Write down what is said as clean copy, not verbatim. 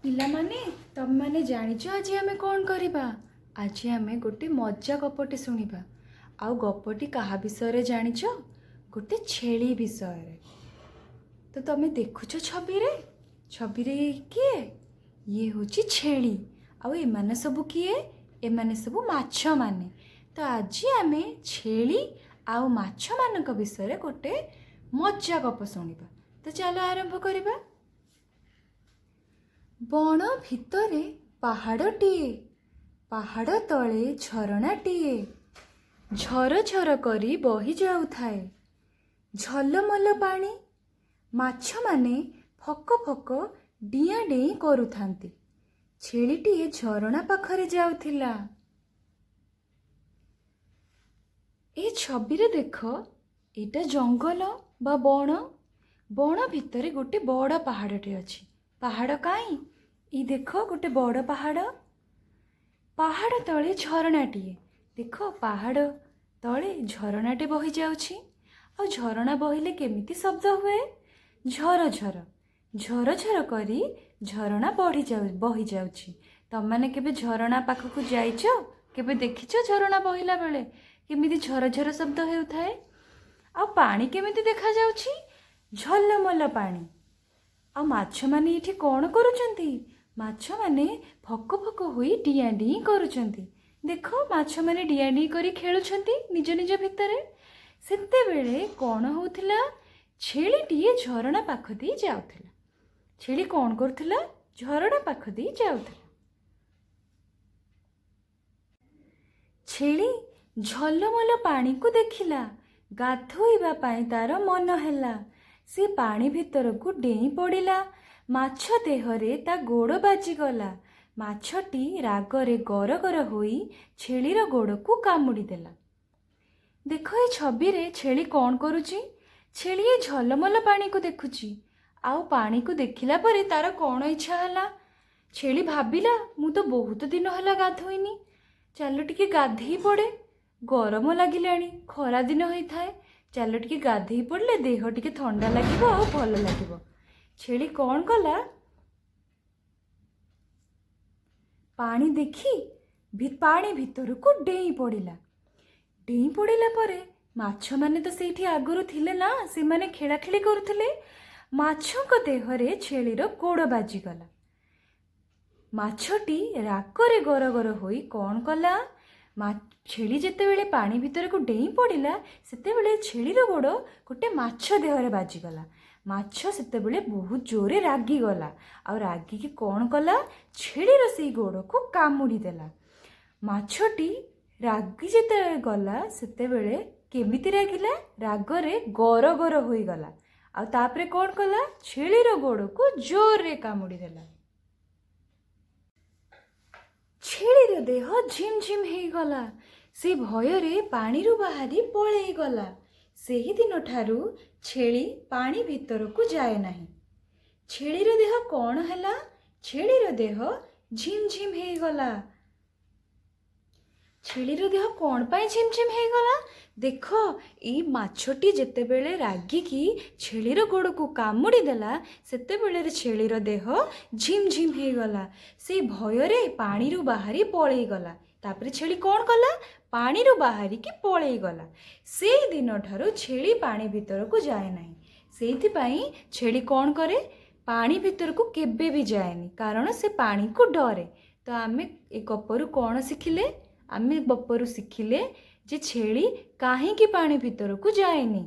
ପିଲାମାନେ, ତମେମାନେ ଜାଣିଛ ଆଜି ଆମେ କ'ଣ କରିବା? ଆଜି ଆମେ ଗୋଟେ ମଜା ଗପଟେ ଶୁଣିବା। ଆଉ ଗପଟି କାହା ବିଷୟରେ ଜାଣିଛ? ଗୋଟେ ଛେଳି ବିଷୟରେ। ତ ତମେ ଦେଖୁଛ ଛବିରେ, ଛବିରେ କିଏ? ଇଏ ହେଉଛି ଛେଳି। ଆଉ ଏମାନେ ସବୁ କିଏ? ଏମାନେ ସବୁ ମାଛମାନେ। ତ ଆଜି ଆମେ ଛେଳି ଆଉ ମାଛମାନଙ୍କ ବିଷୟରେ ଗୋଟେ ମଜା ଗପ ଶୁଣିବା। ତ ଚାଲ ଆରମ୍ଭ କରିବା। ବଣ ଭିତରେ ପାହାଡ଼ଟିଏ, ପାହାଡ଼ ତଳେ ଝରଣାଟିଏ ଝର ଝର କରି ବହି ଯାଉଥାଏ। ଝଲମଲ ପାଣି। ମାଛମାନେ ଫକ ଫକ ଡିଆଁ ଡେଇଁ କରୁଥାନ୍ତି। ଛେଳିଟିଏ ଝରଣା ପାଖରେ ଯାଉଥିଲା। ଏ ଛବିରେ ଦେଖ, ଏଇଟା ଜଙ୍ଗଲ ବା ବଣ। ବଣ ଭିତରେ ଗୋଟେ ବଡ଼ ପାହାଡ଼ଟେ ଅଛି। ପାହାଡ଼ କାହିଁ? ଏଇ ଦେଖ, ଗୋଟେ ବଡ଼ ପାହାଡ଼। ପାହାଡ଼ ତଳେ ଝରଣାଟିଏ। ଦେଖ, ପାହାଡ଼ ତଳେ ଝରଣାଟେ ବହି ଯାଉଛି। ଆଉ ଝରଣା ବହିଲେ କେମିତି ଶବ୍ଦ ହୁଏ? ଝର ଝର ଝର ଝର କରି ଝରଣା ବହି ଯାଉଛି। ତମମାନେ କେବେ ଝରଣା ପାଖକୁ ଯାଇଛ? କେବେ ଦେଖିଛ ଝରଣା ବହିଲା ବେଳେ କେମିତି ଝର ଝର ଶବ୍ଦ ହେଉଥାଏ? ଆଉ ପାଣି କେମିତି ଦେଖାଯାଉଛି? ଝଲମଲ ପାଣି। ଆଉ ମାଛମାନେ ଏଇଠି କ'ଣ କରୁଛନ୍ତି? ମାଛମାନେ ଫକ ଫକ ହୋଇ ଡିଆଁ ଡିଇଁ କରୁଛନ୍ତି। ଦେଖ, ମାଛମାନେ ଡିଆଁ ଡିଇଁ କରି ଖେଳୁଛନ୍ତି ନିଜ ନିଜ ଭିତରେ। ସେତେବେଳେ କ'ଣ ହେଉଥିଲା? ଛେଳିଟିଏ ଝରଣା ପାଖ ଦେଇ ଯାଉଥିଲା। ଛେଳି କ'ଣ କରୁଥିଲା? ଝରଣା ପାଖ ଦେଇ ଯାଉଥିଲା। ଛେଳି ଝଲମଲ ପାଣିକୁ ଦେଖିଲା। ଗାଧୋଇବା ପାଇଁ ତାର ମନ ହେଲା। ସେ ପାଣି ଭିତରକୁ ଡେଇଁ ପଡ଼ିଲା। ମାଛ ଦେହରେ ତା ଗୋଡ଼ ବାଜିଗଲା। ମାଛଟି ରାଗରେ ଗରଗର ହୋଇ ଛେଳିର ଗୋଡ଼କୁ କାମୁଡ଼ି ଦେଲା। ଦେଖ, ଏ ଛବିରେ ଛେଳି କ'ଣ କରୁଛି? ଛେଳି ଏ ଝଲମଲ ପାଣିକୁ ଦେଖୁଛି। ଆଉ ପାଣିକୁ ଦେଖିଲା ପରେ ତାର କ'ଣ ଇଚ୍ଛା ହେଲା? ଛେଳି ଭାବିଲା, ମୁଁ ତ ବହୁତ ଦିନ ହେଲା ଗାଧୋଇନି, ଚାଲ ଟିକେ ଗାଧେଇ ପଡ଼େ। ଗରମ ଲାଗିଲାଣି, ଖରା ଦିନ ହେଇଥାଏ। ଚାଲ ଟିକେ ଗାଧେଇ ପଡ଼ିଲେ ଦେହ ଟିକେ ଥଣ୍ଡା ଲାଗିବ ଆଉ ଭଲ ଲାଗିବ। ଛେଳି କ'ଣ କଲା? ପାଣି ଦେଖି ପାଣି ଭିତରକୁ ଡେଇଁ ପଡ଼ିଲା। ଡେଇଁ ପଡ଼ିଲା ପରେ ମାଛମାନେ ତ ସେଇଠି ଆଗରୁ ଥିଲେ ନା, ସେମାନେ ଖେଳାଖେଳି କରୁଥିଲେ। ମାଛଙ୍କ ଦେହରେ ଛେଳିର ଗୋଡ଼ ବାଜିଗଲା। ମାଛଟି ରାଗରେ ଗରଗର ହୋଇ କ'ଣ କଲା? ଛେଳି ଯେତେବେଳେ ପାଣି ଭିତରକୁ ଡେଇଁ ପଡ଼ିଲା, ସେତେବେଳେ ଛେଳିର ଗୋଡ଼ ଗୋଟେ ମାଛ ଦେହରେ ବାଜିଗଲା। ମାଛ ସେତେବେଳେ ବହୁତ ଜୋରେ ରାଗିଗଲା। ଆଉ ରାଗିକି କ'ଣ କଲା? ଛେଳିର ସେଇ ଗୋଡ଼କୁ କାମୁଡ଼ି ଦେଲା। ମାଛଟି ରାଗି ଯେତେବେଳେ ଗଲା, ସେତେବେଳେ କେମିତି ରାଗିଲା? ରାଗରେ ଗରଗର ହୋଇଗଲା। ଆଉ ତାପରେ କ'ଣ କଲା? ଛେଳିର ଗୋଡ଼କୁ ଜୋରରେ କାମୁଡ଼ି ଦେଲା। ଛେଳିର ଦେହ ଝିମ୍ ଝିମ୍ ହେଇଗଲା। ସେ ଭୟରେ ପାଣିରୁ ବାହାରି ପଳେଇଗଲା। ସେହିଦିନଠାରୁ ଛେଳି ପାଣି ଭିତରକୁ ଯାଏ ନାହିଁ। ଛେଳିର ଦେହ କ'ଣ ହେଲା? ଛେଳିର ଦେହ ଝିମ୍ ଝିମ୍ ହେଇଗଲା। ଛେଳିର ଦେହ କ'ଣ ପାଇଁ ଝିମ୍ ଝିମ୍ ହେଇଗଲା? ଦେଖ, ଏଇ ମାଛଟି ଯେତେବେଳେ ରାଗିକି ଛେଳିର ଗୋଡ଼କୁ କାମୁଡ଼ି ଦେଲା, ସେତେବେଳେ ଛେଳିର ଦେହ ଝିମ୍ ଝିମ୍ ହେଇଗଲା। ସେ ଭୟରେ ପାଣିରୁ ବାହାରି ପଳେଇଗଲା। ତାପରେ ଛେଳି କ'ଣ କଲା? ପାଣିରୁ ବାହାରିକି ପଳେଇଗଲା। ସେଇ ଦିନଠାରୁ ଛେଳି ପାଣି ଭିତରକୁ ଯାଏ ନାହିଁ। ସେଇଥିପାଇଁ ଛେଳି କ'ଣ କରେ? ପାଣି ଭିତରକୁ କେବେ ବି ଯାଏନି, କାରଣ ସେ ପାଣିକୁ ଡରେ। ତ ଆମେ ଏ ଗପରୁ କ'ଣ ଶିଖିଲେ? ଆମେ ଗପରୁ ଶିଖିଲେ ଯେ ଛେଳି କାହିଁକି ପାଣି ଭିତରକୁ ଯାଏନି।